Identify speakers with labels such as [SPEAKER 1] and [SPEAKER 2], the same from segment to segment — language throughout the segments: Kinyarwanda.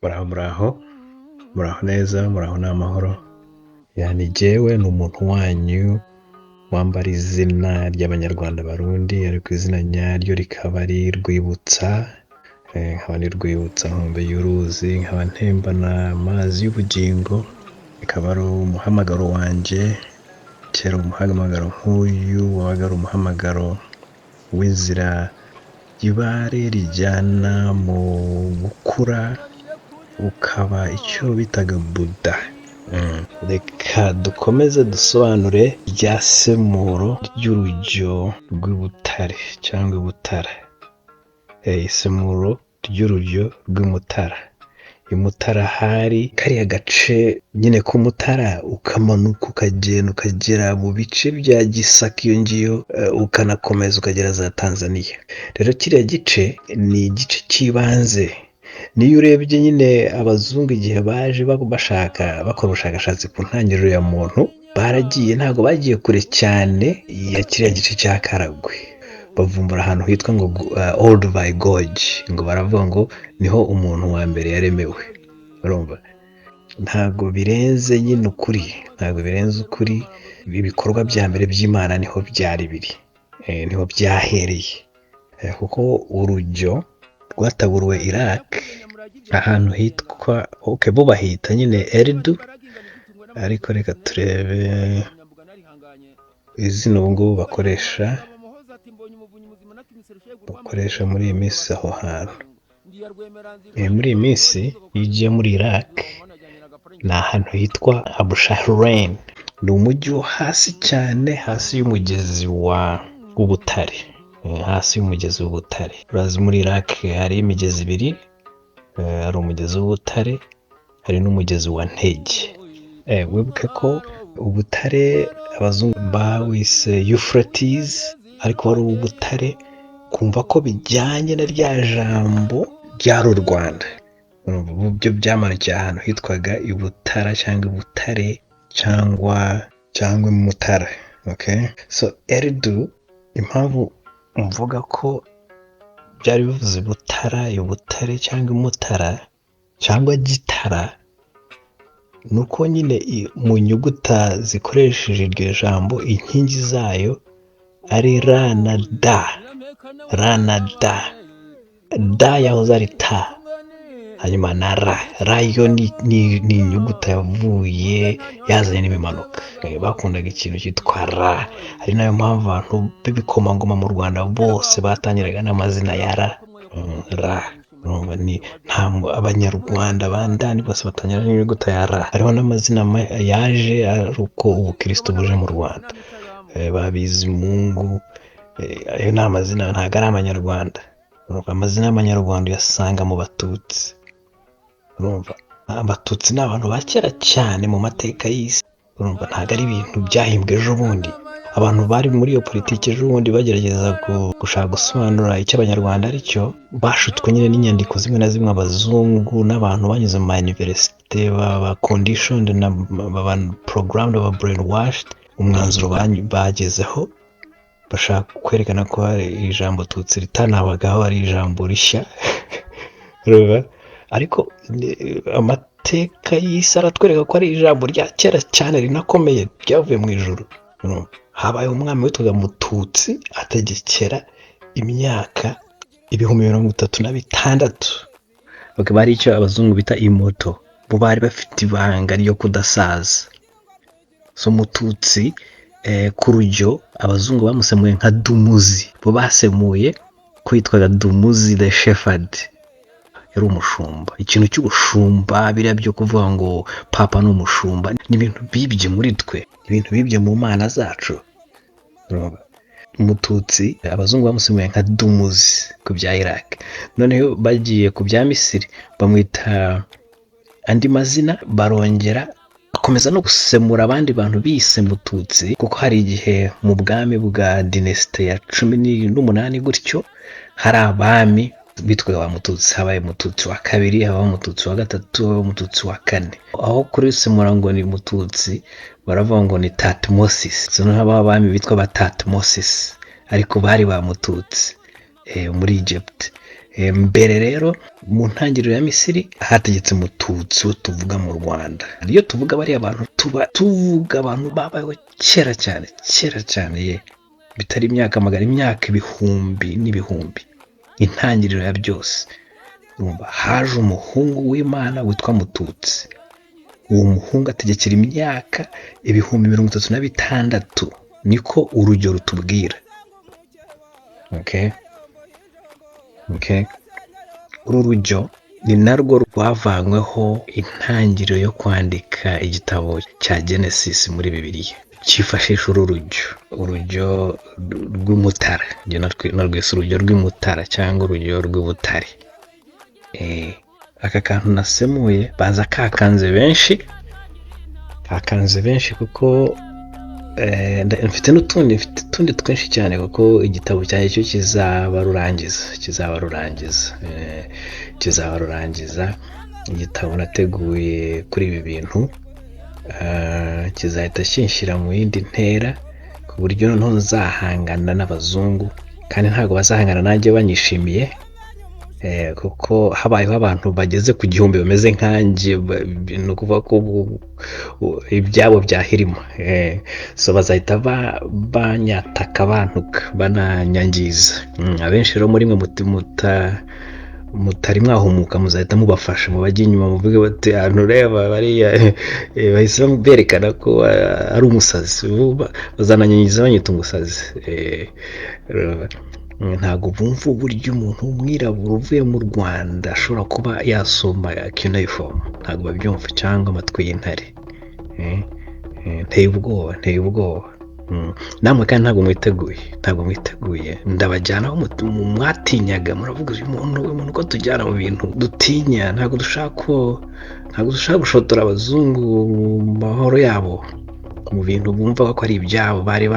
[SPEAKER 1] Muraho, muraho, muraho neza, muraho ni amahoro. Yani jyewe ni umuntu wanyu wambara izina ry'Abanyarwanda Barundi, ariko izina nyaryo rikaba ari Rwibutsa, nkaba ni Rwibutsa nkombe y'uruzi, nkaba ntembana amazi y'ubugingo, bikaba ari umuhamagaro wanjye. Kera umuhamagaro nk'uyu wabaga ari umuhamagaro w'inzira y'ibare rijyana mu gukura, ukaba icyo bitaga Buda. Reka dukomeze dusobanure rya semuro ry'urujyo rw'i Butare cyangwa i Butara. Isemuro ry'urujyo rw'i Mutara. I Mutara hari kariya gace nyine k'Umutara, ukamanuka ukagenda ukagera mu bice bya Gisaka iyo ngiyo, ukanakomeza ukagera za Tanzania. Rero kiriya gice ni igice cy'ibanze. Niyo urebye nyine abazungu igihe baje bashaka bakora ubushakashatsi ku ntangiriro ya muntu, baragiye, ntabwo bagiye kure cyane ya kiriya gice cya Karagwe, bavumbura ahantu hitwa ngo Olduvai Gorge, ngo baravuga ngo niho umuntu wa mbere yaremewe. Urumva ntabwo birenze nyine ukuri, ntabwo birenze ukuri. Ibikorwa bya mbere by'Imana niho byari biri, niho byahereye, kuko urujyo rwataburuwe Iraq, ahantu hitwa, okay, bo bahita nyine Eridu, ariko reka turebe izina ubu ngubu bakoresha muri iyi minsi aho hantu. Muri iyi minsi iyo ugiye muri Iraq ni ahantu hitwa Abushahrain, ni umujyi wo hasi cyane, hasi y'umugezi wa w'Ubutare, hasi y'umugezi w'Ubutare. Urazi muri Iraq hari imigezi ibiri, hari umugezi w'Ubutare, hari n'umugezi wa Ntege. Wibuke ko Ubutare abazungu bawise Euphrates, ariko wari Ubutare, kumva ko bijyanye na rya jambo ryari u Rwanda. Byo byamanukiye ahantu hitwaga i Butara cyangwa i Butare cyangwa Mutara. Okay, so Eridu, impamvu mvuga ko byari bivuze Butara, i Butare cyangwa Mutara cyangwa Gitara, ni uko nyine mu nyuguta zikoresheje iryo jambo inkingi zayo ari R na D, R na D. D yahoze ari T, hanyuma na R. R yo ni inyuguta yavuye yazanye n'ibimanuka. Bakundaga ikintu cyitwa R, ari nayo mpamvu abantu b'ibikomangoma mu Rwanda bose batangiraga n'amazina ya R. R urumva ni nta Abanyarwanda bandani bose batangira n'inyuguti ya R. Hariho n'amazina yaje ari uko ubukristo buje mu Rwanda, ba Bizimungu, ayo ni amazina ntabwo ari amanyarwanda. Urumva amazina y'amanyarwanda uyasanga mu Batutsi. Urumva Abatutsi ni abantu ba kera cyane mu mateka y'isi. Urumva ntabwo ari ibintu byahimbwe ejo bundi. Abantu bari muri iyo politiki ejo bundi bagerageza gushaka gusobanura icyo Abanyarwanda ari cyo, bashutswe nyine n'inyandiko zimwe na zimwe abazungu n'abantu banyuze mu ma université baba conditioned na baba programmed, baba brainwashed. Umwanzuro bagezeho bashaka kwerekana ko hari ijambo Tutsi ritanabagaho, ari ijambo rishya. Urumva? Ariko amateka y'isi aratwereka ko ari ijambo rya kera cyane rinakomeye ryavuye mu ijuru. Urumva? Habayeho umwami witwaga Mututsi, ategekera imyaka 36000. Bakaba ari icyo abazungu bita immortal, bo bari bafite ibanga ryo kudasaza. So Mututsi, ku rujyo abazungu bamusemuye nka Dumuzi, bo basemuye ko yitwaga Dumuzi the Shepherd, yari umushumba. Ikintu cy'ubushumba, biriya byo kuvuga ngo papa ni umushumba, ni ibintu bibye muri twe, ibintu bibye mu mana zacu. Urumva? Umututsi abazungu bamusemuye nka Dumuzi ku bya Iraq, noneho bagiye ku bya Misiri bamwita andi mazina, barongera bakomeza no gusemura abandi bantu bise Mututsi, kuko hari igihe mu bwami bwa dynasty ya 18 gutyo hari abami bitwaga ba Mututsi. Habaye Mututsi wa kabiri, habaho Umututsi wa gatatu, habaho Umututsi wa kane. Aho kurisemura ngo ni Mututsi, baravuga ngo ni Tatmosis. Noneho habaho abami bitwa ba Tatmosis, ariko bari ba Mututsi muri Egypt. Mbere rero mu ntangiriro ya Misiri hategetse Mututsi wo tuvuga mu Rwanda. Iyo tuvuga bariya bantu tuba tuvuga abantu babayeho kera cyane, kera cyane, ye bitari imyaka magana, imyaka ibihumbi n'ibihumbi. Intangiriro ya byose, urumva, haje umuhungu w'Imana witwa Mututsi. Uwo muhungu ategekera imyaka 36000, niko urugero rutubwira. Okay. Uru rujyo ni narwo rwavanyweho intangiriro yo kwandika igitabo cya Genesis muri Bibiliya, cyifashisha uru rujyo, urujyo rw'Umutara. Njye narwise urujyo rw'Imutara cyangwa urujyo rw'Ubutare. Aka kantu nasemuye baza kakanze benshi, kakanze benshi, kuko mfite n'utundi, mfite utundi twinshi cyane, kuko igitabo cyanjye cyo kizaba rurangiza, kizaba rurangiza, kizaba rurangiza. Igitabo nateguye kuri ibi bintu kizahita kinshyira mu yindi ntera, ku buryo noneho nzahangana n'abazungu, kandi ntabwo bazahangana nanjye banyishimiye, kuko habayeho abantu bageze ku 1000 bameze nkanjye, ni ukuvuga ko ibyabo byahirima. So bazahita banyataka, bantuka, bananyangiza. Abenshi rero muri mwe mutari mwahumuka, muzahita mubafasha, mubajye inyuma, muvuge bati: "Ahantu ureba bariya bahise berekana ko ari umusazi." Ubu bazananyangiza banyita umusazi. Ntabwo bumva uburyo umuntu w'umwirabura uvuye mu Rwanda ashobora kuba yasoma cuneiform, ntabwo babyumva, cyangwa amatwi y'intare. Nteye ubwoba, nteye ubwoba. Namwe kandi ntabwo mwiteguye, ntabwo mwiteguye. Ndabajyana aho mwatinyaga, muravuga: Uyu muntu ko tujyana mu bintu dutinya, ntabwo dushaka ko, ntabwo dushaka gushotora abazungu mu mahoro yabo, mu bintu bumva ko ari ibyabo, bari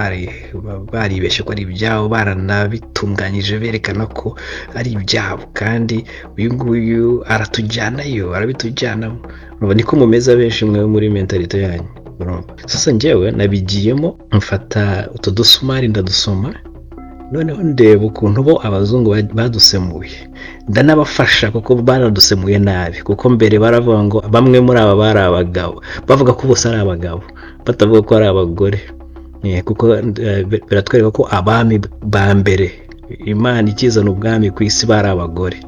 [SPEAKER 1] baribeshye ko ari ibyabo, baranabitunganyije berekana ko ari ibyabo, kandi uyu nguyu aratujyanayo, arabitujyanamo." Urumva niko mumeze abenshi mwe muri mentalité yanyu, urumva. Sasa njyewe nabigiyemo, mfata utu dusumari ndadusoma, noneho ndeba ukuntu bo abazungu badusemuye, ndanabafasha kuko baradusemuye nabi, kuko mbere baravuga ngo bamwe muri aba bari abagabo, bavuga ko bose ari abagabo, batavuga ko ari abagore. Kuko biratwereka ko abami ba mbere, Imana ikizana ubwami ku isi, bari abagore,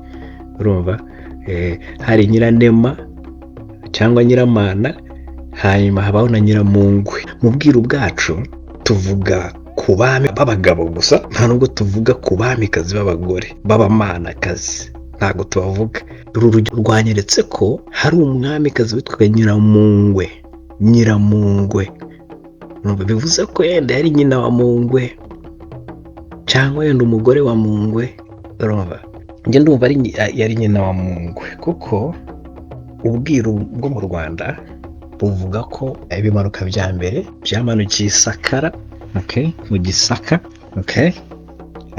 [SPEAKER 1] urumva. Hari Nyiranema cyangwa Nyiramana, hanyuma habaho na Nyiramungwe. Mu bwiru bwacu tuvuga ku bami b'abagabo gusa, nta nubwo tuvuga ku bamikazi b'abagore, b'abamanakazi, ntabwo tubavuga. Uru rugero rwanyeretse ko hari umwamikazi witwaga Nyiramungwe. Nyiramungwe. Urumva, bivuze ko yenda yari nyina wa Mungwe cyangwa yenda umugore wa Mungwe. Urumva, njye ndumva yari nyina wa Mungwe, kuko ubwiru bwo mu Rwanda buvuga ko ibimanuka bya mbere byamanukiye i Sakara, okay, mu Gisaka, okay?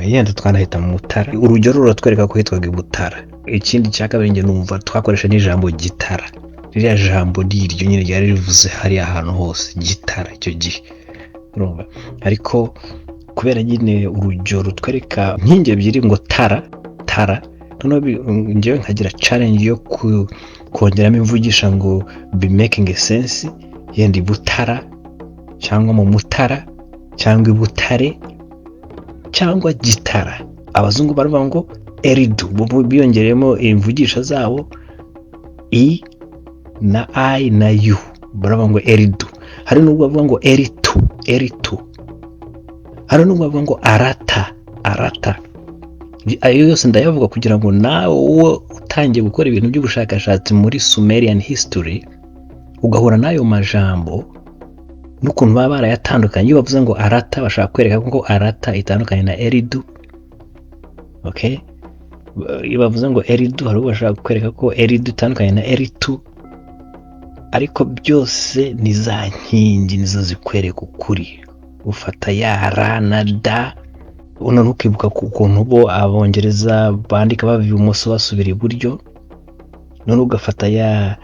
[SPEAKER 1] Yenda twanahita mu Mutara. Urugero ruratwereka ko hitwaga i Butara. Ikindi cya kabiri, njye numva twakoresha n'ijambo Gitara. Ririya jambo ni iryo nyine ryari rivuze hariya ahantu hose Gitara icyo gihe, urumva. Ariko kubera nyine urugero rutwereka inkingi ebyiri ngo tara tara, noneho njyewe nkagira challenge yo kongeramo imvugisha ngo be making sense, yenda i Butara cyangwa mu Mutara cyangwa i Butare cyangwa Gitara. Abazungu baravuga ngo Eridu, bo biyongereyemo imvugisha zabo i na i na u, baravuga ngo Eridu. Hari n'ubwo bavuga ngo Eritu, Eritu. Hari n'ubwo bavuga ngo Arata, Arata. Ayo yose ndayavuga kugira ngo nawe uwo utangiye gukora ibintu by'ubushakashatsi muri Sumerian history, ugahura n'ayo majambo n'ukuntu baba barayatandukanye. Iyo bavuze ngo Arata, bashaka kwereka ko Arata itandukanye na Eridu, okay? Iyo bavuze ngo Eridu, hari ubwo bashaka kwereka ko Eridu itandukanye na Eritu. Ariko byose ni za nkingi, nizo zikwereka ukuri. Ufata ya ra na da, noneho ukibuka ukuntu bo abongereza bandika bava ibumoso basubira iburyo, noneho ugafata ya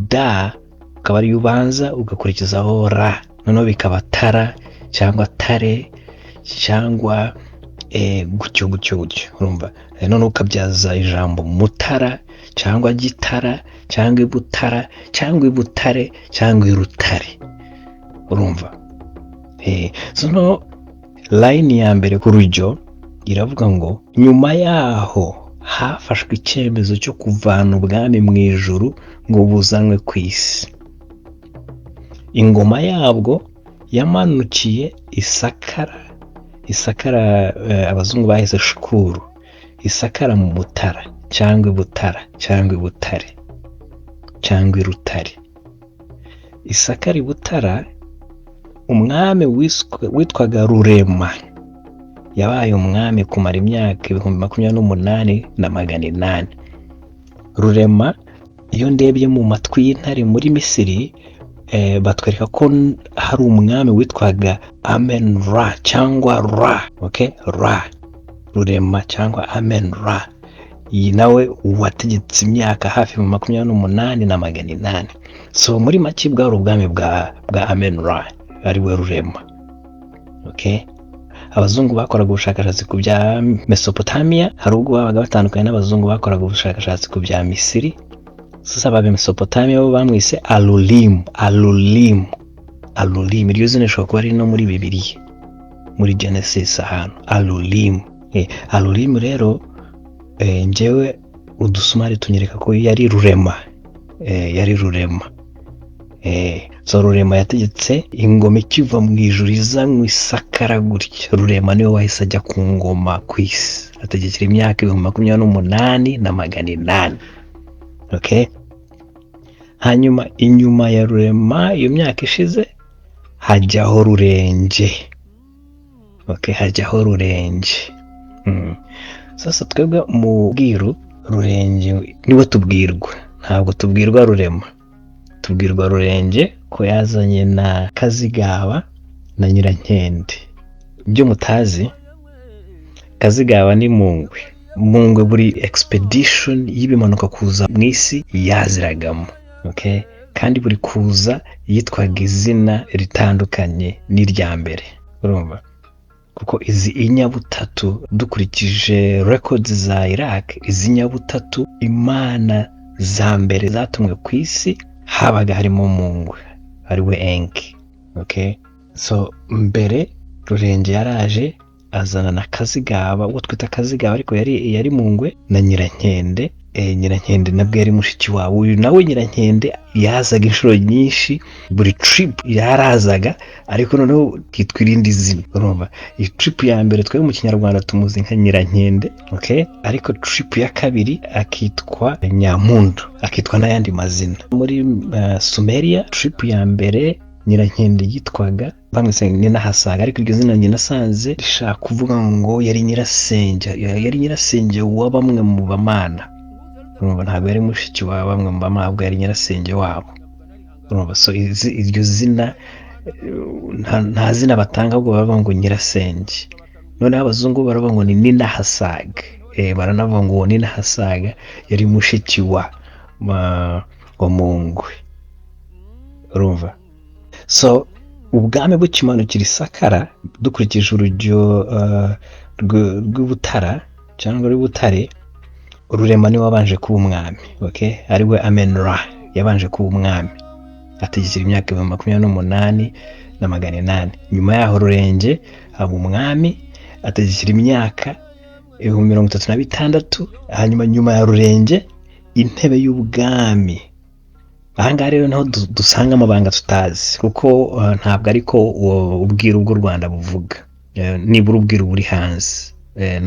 [SPEAKER 1] da ukaba ariyo ubanza, ugakurikizaho ra, noneho bikaba tara cyangwa tare cyangwa Gutyo gutyo gutyo, urumva. Noneho ukabyaza ijambo Mutara cyangwa Gitara cyangwa Ibutara cyangwa Ibutare cyangwa Irutare, urumva. So no line ya mbere ku rujyo iravuga ngo nyuma yaho hafashwe icyemezo cyo kuvana ubwami mu ijuru ngo buzanwe ku isi. Ingoma yabwo yamanukiye Isakara, Isakara, abazungu bahise Shukuru, Isakara mu Mutara cyangwa Ibutara cyangwa Ibutare cyangwa Irutare. Isakara Ibutara, umwami witwaga Rurema yabaye umwami kumara imyaka 28,800. Rurema, iyo ndebye mu matwi y'intare muri Misiri, batwereka ko hari umwami witwaga Amen Ra cyangwa Ra, okay? Ra Rurema cyangwa Amen Ra, iyi nawe wategetse imyaka hafi mu 28,800. So muri make bwari ubwami bwa Amen Ra, ari we Rurema, okay? Abazungu bakoraga ubushakashatsi ku bya Mesopotamia, hari ubwo babaga batandukanye n'abazungu bakoraga ubushakashatsi ku bya Misiri. Sasa aba Mesopotamia bo bamwise Alulimu, Alulimu, Alulimu. Iryo zina rishobora kuba riri no muri Bibiliya, muri Genesis ahantu Alulimu. Alulimu rero, njyewe udusumari tunyereka ko yari Rurema, yari Rurema. So Rurema yategetse ingoma ikiva mu ijuru izanywe Isakara gutya. Rurema niwe wahise ajya ku ngoma ku isi, ategekera imyaka 28,800, okay? Hanyuma inyuma ya Rurema, iyo myaka ishize, hajyaho Rurenge, okay? Hajyaho Rurenge. Sasa twebwe mu bwiru Rurenge niwe tubwirwa, ntabwo tubwirwa Rurema, tubwirwa Rurenge ko yazanye na Kazigaba na Nyirankende. Ibyo mutazi, Kazigaba ni Mungwe. Mungwe buri expedition y'ibimanuka kuza mu isi yaziragamo, okay? Kandi buri kuza yitwaga izina ritandukanye n'irya mbere, urumva, kuko izi inyabutatu, dukurikije records za Iraq, izi nyabutatu imana za mbere zatumwe ku isi habaga harimo Mungwe, ariwe Enki, okay? So mbere Rurenge yaraje azana na Kazigaba, uwo twita Kazigaba ariko yari Mungwe, na Nyirankende. Nyirankende nabwo yari mushiki wabo. Uyu nawe Nyirankende yazaga inshuro nyinshi, buri trip yarazaga, ariko noneho kitwa irindi zina, urumva. Iyi trip ya mbere twebwe mu Kinyarwanda tumuzi nka Nyirankende, okay? Ariko trip ya kabiri akitwa Nyampundu, akitwa n'ayandi mazina. Muri Sumeria, trip ya mbere Nyirankende yitwaga, bamwise Nyinahasaga, ariko iryo zina njye nasanze rishaka kuvuga ngo yari nyirasenge, yari nyirasenge wa bamwe mu bamana, urumva. Ntabwo yari mushiki wa bamwe mu bamana, ahubwo yari nyirasenge wabo, urumva. So iryo zina, nta zina batanga, ahubwo baravuga ngo nyirasenge. Noneho abazungu baravuga ngo ni Ninahasaga. Baranavuga ngo uwo Ninahasaga yari mushiki wa Mungwe, urumva. So ubwami bukimanukira Isakara, dukurikije urujyo rw'Ubutara cyangwa rw'Ubutare, Rurema niwe wabanje kuba umwami, okay? Ariwe Amenra yabanje kuba umwami, ategekera imyaka 28,800. Nyuma yaho Rurenge aba umwami, ategekera imyaka 36,000. Hanyuma nyuma ya Rurenge intebe y'ubwami, ahangaha rero niho dusanga amabanga tutazi, kuko ntabwo ariko ubwiru bw'u Rwanda buvuga. Nibura ubwiru buri hanze,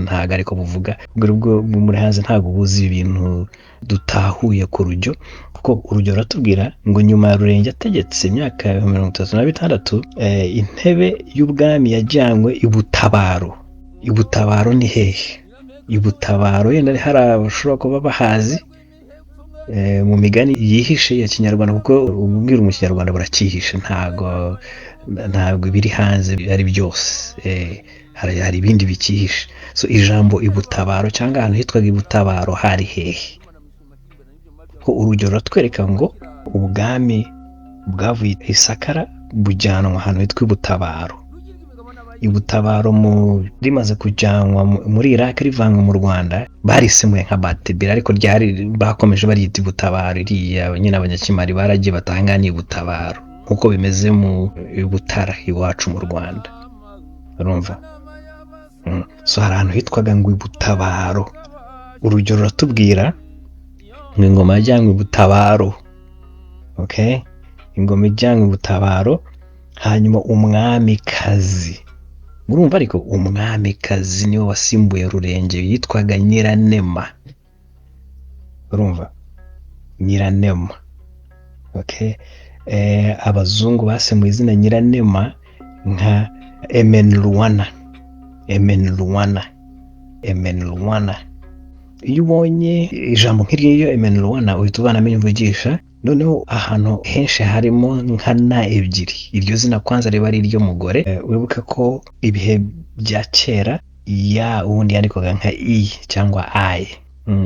[SPEAKER 1] ntabwo ariko buvuga. Ubwiru bwo muri hanze ntabwo buzi ibintu dutahuye ku rujyo, kuko urugero ruratubwira ngo nyuma ya Rurenge ategetse imyaka 36,000, intebe y'ubwami yajyanywe i Butabaro. I Butabaro ni hehe? I Butabaro yenda hari abashobora kuba bahazi, mu migani yihishe ya Kinyarwanda, kuko ubwiru mu Kinyarwanda buracyihishe, ntabwo ibiri hanze ari byose. Hari ibindi bikihishe. So ijambo Ibutabaro cyangwa ahantu hitwaga Ibutabaro hari hehe? Ko urugero ruratwereka ngo ubwami bwavuye i Sakara bujyanwa ahantu hitwa Ibutabaro. Ibutabaro rimaze kujyanwa muri Iraq, rivanwe mu Rwanda, barisemuye nka Batebira, ariko ryari bakomeje baryita Ibutabaro. Iriya nyine Abanyakimari baragiye batanga ni Ibutabaro, nk'uko bimeze mu Butara iwacu mu Rwanda, urumva. So hari ahantu hitwaga ngo Ibutabaro. Urugero ruratubwira ngo ingoma yajyanywe Ibutabaro, okay, ingoma ijyanywe Ibutabaro. Hanyuma umwamikazi, urumva, ariko umwamikazi niwe wasimbuye Rurenge, yitwaga Nyiranema, urumva, Nyiranema, okay. Abazungu basemuye izina Nyiranema nka Emenruwana, Emenruwana, Emenruwana. Iyo ubonye ijambo nk'iryo Emenruwana, uhita uvanamo imvugisha. Noneho ahantu henshi harimo nka na ebyiri, iryo zina kwanza riba ari iry'umugore. Wibuke ko ibihe bya kera ya ubundi yandikwaga nka i cyangwa i,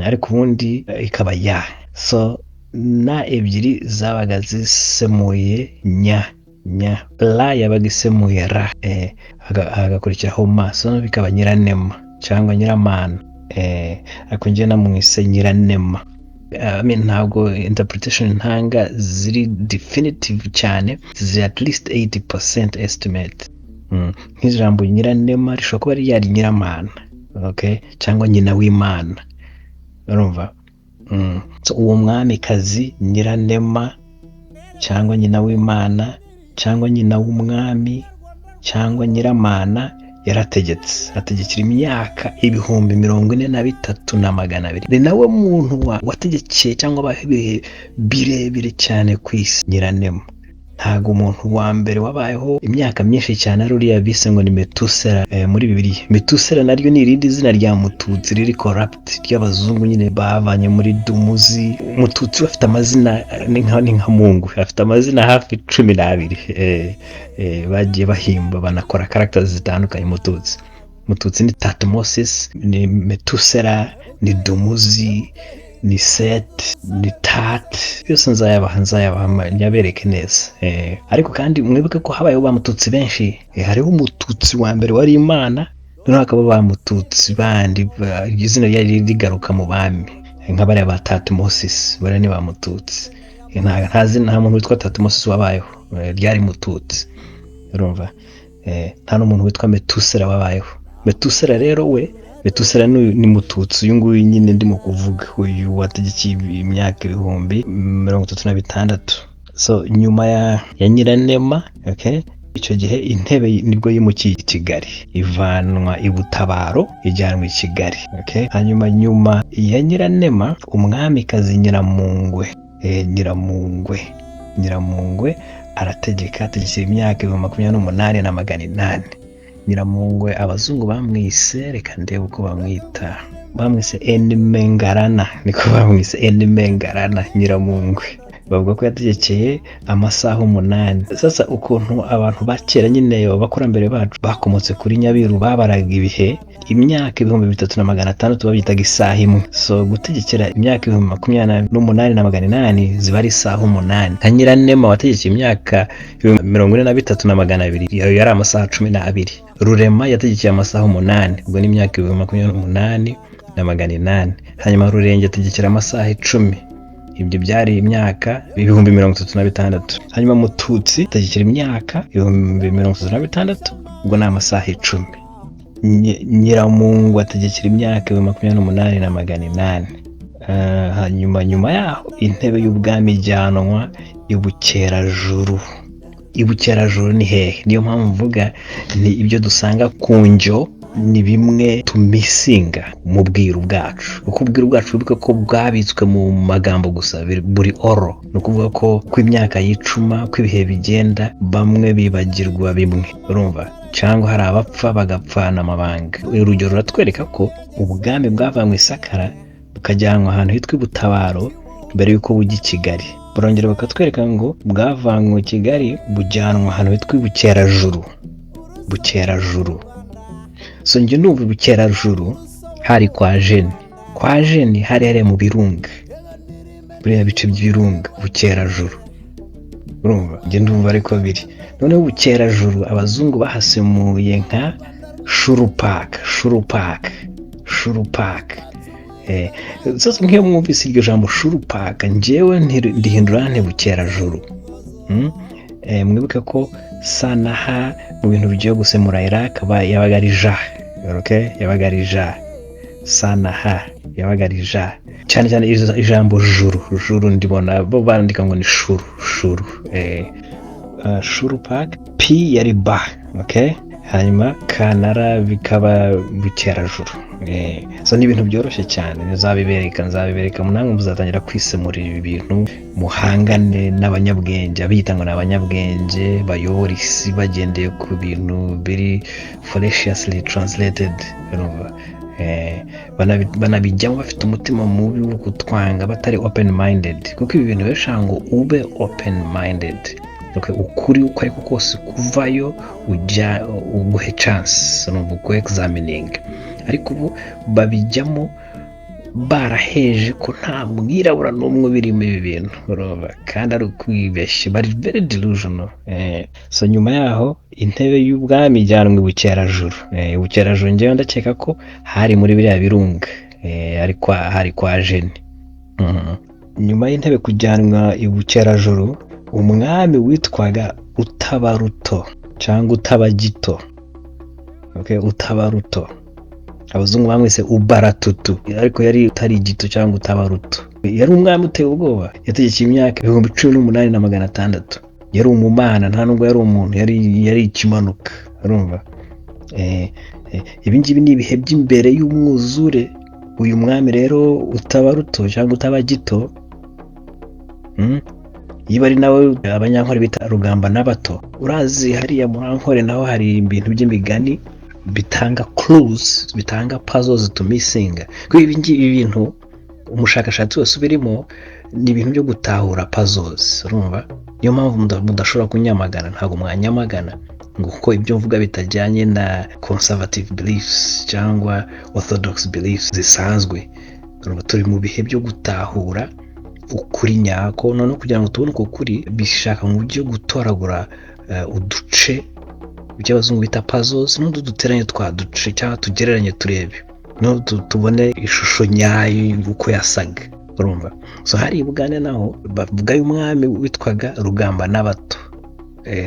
[SPEAKER 1] ariko ubundi ikaba ya. So na ebyiri zabaga zisemuye nya, nya. La yabaga isemuye ra, hagakurikiraho ma, so bikaba Nyiranema cyangwa Nyiramana, ariko njye namwise Nyiranema. I mean, ntabwo interpretation ntanga ziri definitive cyane, ziri at least 80% estimate. Nk'ijambo Nyiranema rishobora kuba ryari Nyiramana, okay, cyangwa nyina w'Imana, urumva. So, uwo mwamikazi Nyiranema cyangwa nyina w'Imana cyangwa nyina w'umwami cyangwa Nyiramana yarategetse, ategekera imyaka 43,200. Ni nawe muntu wategekeye cyangwa abaho ibihe birebire cyane ku isi, Nyiranema. Ntabwo umuntu wa mbere wabayeho imyaka myinshi cyane ari uriya bise ngo ni Metusera muri Bibiliya. Metusera naryo ni irindi zina rya Mututsi riri corrupt, ry'abazungu nyine bavanye muri Dumuzi. Mututsi we afite amazina, ni nka Mungu, afite amazina hafi 12, bagiye bahimba, banakora characters zitandukanye. Mututsi ni Tatmosis, ni Metusera, ni Dumuzi, ni Set, ni Tat. Byose nzayabaha nyabereke neza. Ariko kandi mwibuke ko habayeho ba Mututsi benshi. Hariho Umututsi wa mbere wari Imana, noneho hakaba ba Mututsi bandi, izina ryari rigaruka mu bami, nka bariya ba Tatmosis, bariya ni ba Mututsi. Nta zina, nta muntu witwa Tatmosis wabayeho, ryari Mututsi, urumva. Nta n'umuntu witwa Metusera wabayeho. Metusera rero we, Metusera ni Mututsi uyu nguyu nyine ndimo kuvuga, uyu wategekeye imyaka 36,000. So nyuma ya Nyiranema, okay, icyo gihe intebe nibwo yimukiye i Kigali, ivanwa i Butabaro ijyanwa i Kigali, okay. Hanyuma nyuma ya Nyiranema, umwamikazi Nyiramungwe, Nyiramungwe, Nyiramungwe arategeka, ategekera imyaka 28,800. Nyiramungwe abazungu bamwise, reka ndebe uko bamwita, bamwise Enimengarana, niko bamwise, Enimengarana Nyiramungwe. Bavuga ko yategekeye amasaha 8. Sasa ukuntu abantu ba kera nyine, abakurambere bacu bakomotse kuri Nyabiru, babaraga ibihe, imyaka 3600 babyitaga isaha imwe. So gutegekera imyaka 28,800 ziba ari isaha 8. Nka Nyiranema wategekeye imyaka 43,200, iyo yari amasaha 12. Rurema yategekeye amasaha 8, ubwo ni imyaka 28,800. Hanyuma Rurenge ategekera amasaha 10, ibyo byari imyaka 36,000. Hanyuma Mututsi ategekera imyaka 36,000, ubwo ni amasaha 10. Nyiramungu ategekera imyaka 28,800. Hanyuma nyuma yaho intebe y'ubwami ijyanwa i Bukerajuru. I Bukerajuru ni hehe? Niyo mpamvu mvuga ni ibyo dusanga ku njyo ni bimwe tumisinga mu bwiru bwacu, kuko ubwiru bwacu, wibuke ko bwabitswe mu magambo gusa, buri oro. Ni ukuvuga ko uko imyaka yicuma, uko ibihe bigenda, bamwe bibagirwa bimwe, urumva, cyangwa hari abapfa bagapfana amabanga. Urugero ruratwereka ko ubwami bwavanywe i Sakara bukajyanwa ahantu hitwa i Butabaro mbere y'uko bujya i Kigali. Barongera bakatwereka ngo bwavanywe i Kigali bujyanwa ahantu hitwa i Bukerajuru, Bukerajuru. So njye ndumva i Bukerajuru hari kwa Jeni, kwa Jeni hari hariya mu birunga, buriya bice by'ibirunga, Bukerajuru. Urumva, njye ndumva ariko biri. Noneho Bukerajuru abazungu bahasemuye nka Shurupaka, Shurupaka, Shurupaka. Sasa nk'iyo mwumvise iryo jambo Shurupaka, njyewe ndihindura nti Bukerajuru. Mwibuke ko sa na ha mu bintu bigiye gusemura Iraq yabaga ari ja, okay? Yabaga ari ja. Sa na ha yabaga ari ja. Cyane cyane ijambo juru, juru ndibona bo bandika ngo ni shuru, shuru. Shurupak, P yari ba, okay? Hanyuma K na R bikaba Bukerajuru. So ni ibintu byoroshye cyane, nzabibereka, namwe muzatangira kwisemurira ibi bintu, muhangane n'abanyabwenge, abiyita ngo ni abanyabwenge bayobora isi bagendeye ku bintu biri fallaciously translated. Urumva? Banabijyamo bafite umutima mubi wo kutwanga, batari open minded, kuko ibi bintu birashaka ngo ube open minded. Okay, ukuri uko ariko kose kuvayo ujya uguhe chance, urumva, uku examining. Ariko ubu babijyamo baraheje ko nta mwirabura n'umwe ubirimo ibi bintu, urumva, kandi ari ukwibeshya, bari very delusional. So nyuma yaho intebe y'ubwami ijyanwa i Bukerajuru. Bukerajuru njyewe ndakeka ko hari muri biriya birunga, hari kwa Jeni. Nyuma y'intebe kujyanwa i Bukerajuru, umwami witwaga Utabaruto cyangwa Utabagito, okay, Utabaruto, abazungu bamwise Ubaratutu, ariko yari utari gito cyangwa Utabaruto. Yari umwami uteye ubwoba, yategekeye imyaka 18,600. Yari umumana, nta nubwo yari umuntu, yari ikimanuka. Urumva, ibi ngibi ni ibihe by'imbere y'umwuzure. Uyu mwami rero Utabaruto cyangwa Utabagito, Iyo ari nawe Abanyankore bita Rugamba n'abato. Urazi hariya muri Ankore naho hari ibintu by'imigani bitanga clues, bitanga puzzles to missing. Kuko ibi ngibi bintu umushakashatsi wese ubirimo ni ibintu byo gutahura puzzles. Urumva, niyo mpamvu mudashobora kunyamagana, ntabwo mwanyamagana ngo kuko ibyo mvuga bitajyanye na conservative beliefs cyangwa orthodox beliefs zisanzwe. Urumva, turi mu bihe byo gutahura ukuri nyako. Noneho kugira ngo tubone uko kuri bishaka mu buryo gutoragura uduce, ibyo abazungu bita puzzles, n'utu duteranye twa duce cyangwa tugereranye, turebe noneho tubone ishusho nyayo uko yasaga. Urumva, so hari i Bugande naho bavuga y'umwami witwaga Rugamba n'abato.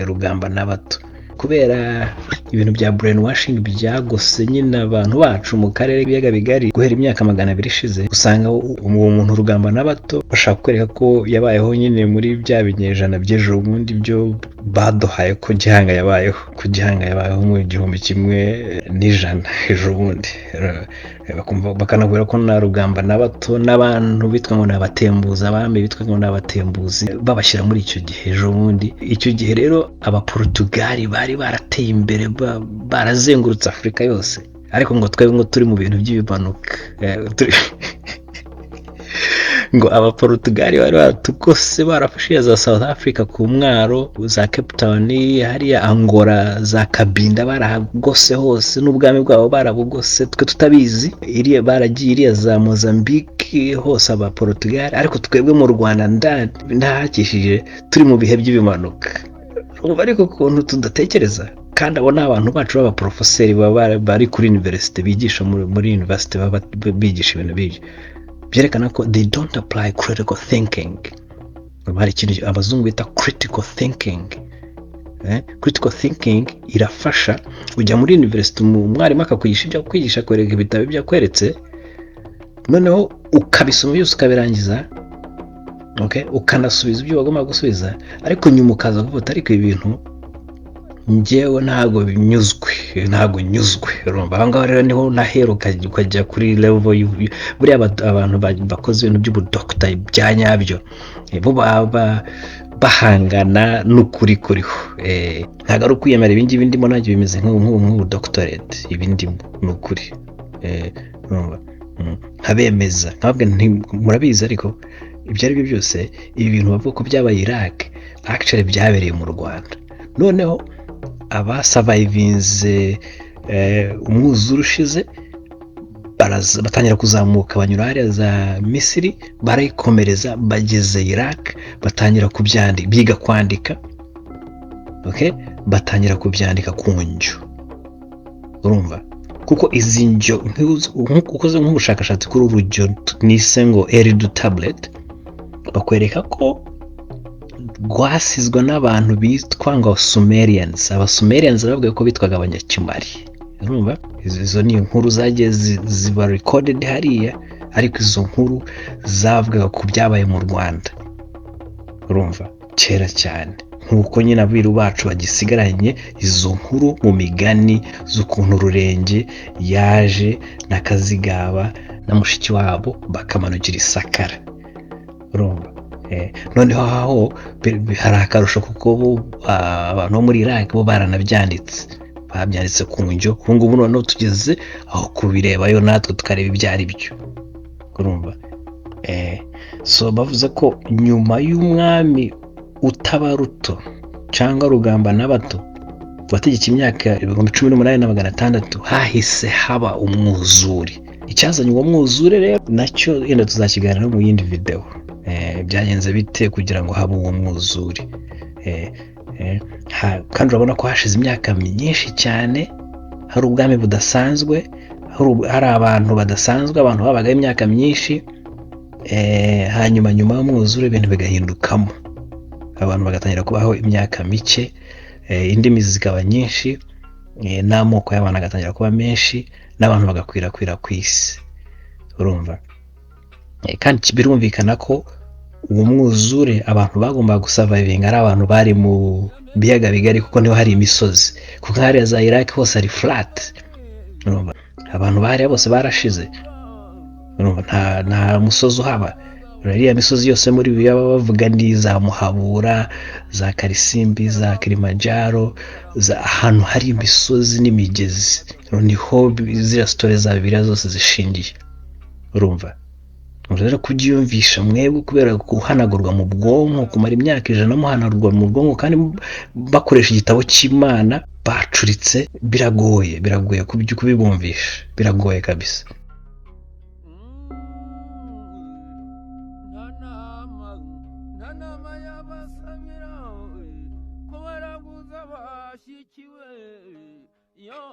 [SPEAKER 1] Rugamba n'abato, kubera ibintu bya brainwashing byagose nyine abantu bacu mu karere k'ibiyaga bigari guhera imyaka 200 ishize, usanga uwo muntu Rugamba n'abato bashaka kwereka ko yabayeho nyine muri bya binyejana by'ejo bundi byo baduhaye ko Gihanga yabayeho, ko Gihanga yabayeho mu 1100 ejo bundi. Bakumva bakanabwira ko na Rugamba n'abato n'abantu bitwa ngo ni abatembuzi, abami bitwa ngo ni abatembuzi, babashyira muri icyo gihe ejo bundi. Icyo gihe rero Abaportugali bari barateye imbere, barazengurutse Afurika yose, ariko ngo twebwe ngo turi mu bintu by'ibimanuka. Ngo Abaportugali bari baratugose, barafashe za South Africa ku mwaro, za Cape Town, hariya Angola, za Kabinda, barahagose hose n'ubwami bwabo barabugose twe tutabizi. Iriya baragiye iriya za Mozambique hose Abaportugali, ariko twebwe mu Rwanda ndahakishije turi mu bihe by'ibimanuka. Urumva ariko ukuntu tudatekereza, kandi abo ni abantu bacu b'abaporofeseri baba bari kuri université, bigisha muri université, baba bigisha ibintu b'ibyo byerekana ko they don't apply critical thinking. Hari ikintu abazungu bita critical thinking. Critical thinking irafasha. Ujya muri university, umwarimu akakwigisha ibyo akwigisha, akwereka ibitabo ibyo akweretse, noneho ukabisoma byose ukabirangiza, okay? Ukanasubiza ibyo bagomba gusubiza, ariko nyuma ukaza kuvuga, "Ariko ibi bintu njyewe ntabwo binyuzwe, ntabwo nyuzwe." Urumva, aho ngaho rero niho nahera ukajya kuri level buriya abantu bakoze ibintu by'ubudokita bya nyabyo, bo baba bahangana n'ukuri kuriho. Ntabwo ari ukwiyemera. Ibi ngibi ndimo nanjye bimeze nk'ubu doctorate, ibi ndimo ni ukuri. Urumva? Nkabemeza, nkababwira nti murabizi, ariko ibyo ari byo byose ibi bintu bavuga ko byabaye Iraq, actually byabereye mu Rwanda. Noneho abasurvivinze umwuzure ushize. Batangira kuzamuka, banyura hariya za Misiri, barayikomereza, bageze Iraq batangira kubyandika, biga kwandika. Okay? Batangira kubyandika ku njyo. Urumva, kuko izi njyo, ukoze nk'ubushakashatsi kuri urujyo nise ngo Eridu Tablet, bakwereka ko rwasizwe n'abantu bitwa ngo Sumerians. Aba Sumerians bavuga ko bitwaga Abanyakimari. Urumva, izo ni inkuru zagiye ziba recorded hariya, ariko izo nkuru zavugaga ku byabaye mu Rwanda, urumva, kera cyane, nk'uko nyine abiru bacu bagisigaranye izo nkuru mu migani z'ukuntu Rurenge yaje na Kazigaba na mushiki wabo bakamanukira isakara. Urumva, noneho aho hari akarusho, kuko bo abantu bo muri Iraq bo baranabyanditse, babyanditse ku njyo. Ubu ngubu noneho tugeze aho kubirebayo natwe tukareba ibyo ari byo. Urumva, so bavuze ko nyuma y'umwami Utabaruto cyangwa Rugamba na bato wategeka imyaka 18,600, hahise haba umwuzure. Icyazanye uwo mwuzure rero nacyo yenda tuzakiganiraho mu yindi videwo. Byagenze bite kugira ngo habe uwo mwuzure? Kandi urabona ko hashize imyaka myinshi cyane hari ubwami budasanzwe, hari abantu badasanzwe, abantu babagaho imyaka myinshi. Hanyuma nyuma y'umwuzure ibintu bigahindukamo, abantu bagatangira kubaho imyaka mike, indimi zikaba nyinshi, n'amoko y'abantu agatangira kuba menshi, n'abantu bagakwirakwira ku isi. Urumva, kandi birumvikana ko uwo mwuzure abantu bagombaga gusurvivinga ari abantu bari mu biyaga bigari, kuko niho hari imisozi, kuko hariya za Iraq hose hari flat. Urumva, abantu bahariya bose barashize. Urumva, nta musozi uhaba. Iriya misozi yose muri ibi baba bavuga ni za Muhabura, za Karisimbi, za Kilimanjaro, za ahantu hari imisozi n'imigezi, niho ziriya story za Bibiliya zose zishingiye. Urumva rero, kubyiyumvisha mwebwe kubera guhanagurwa mu bwonko, kumara imyaka 100 muhanagurwa mu bwonko kandi bakoresha igitabo cy'Imana bacuritse, biragoye, biragoye kubibumvisha, biragoye kabisa.
[SPEAKER 2] Nta nama y'abasabira ko baraguza bashyikiwe yo.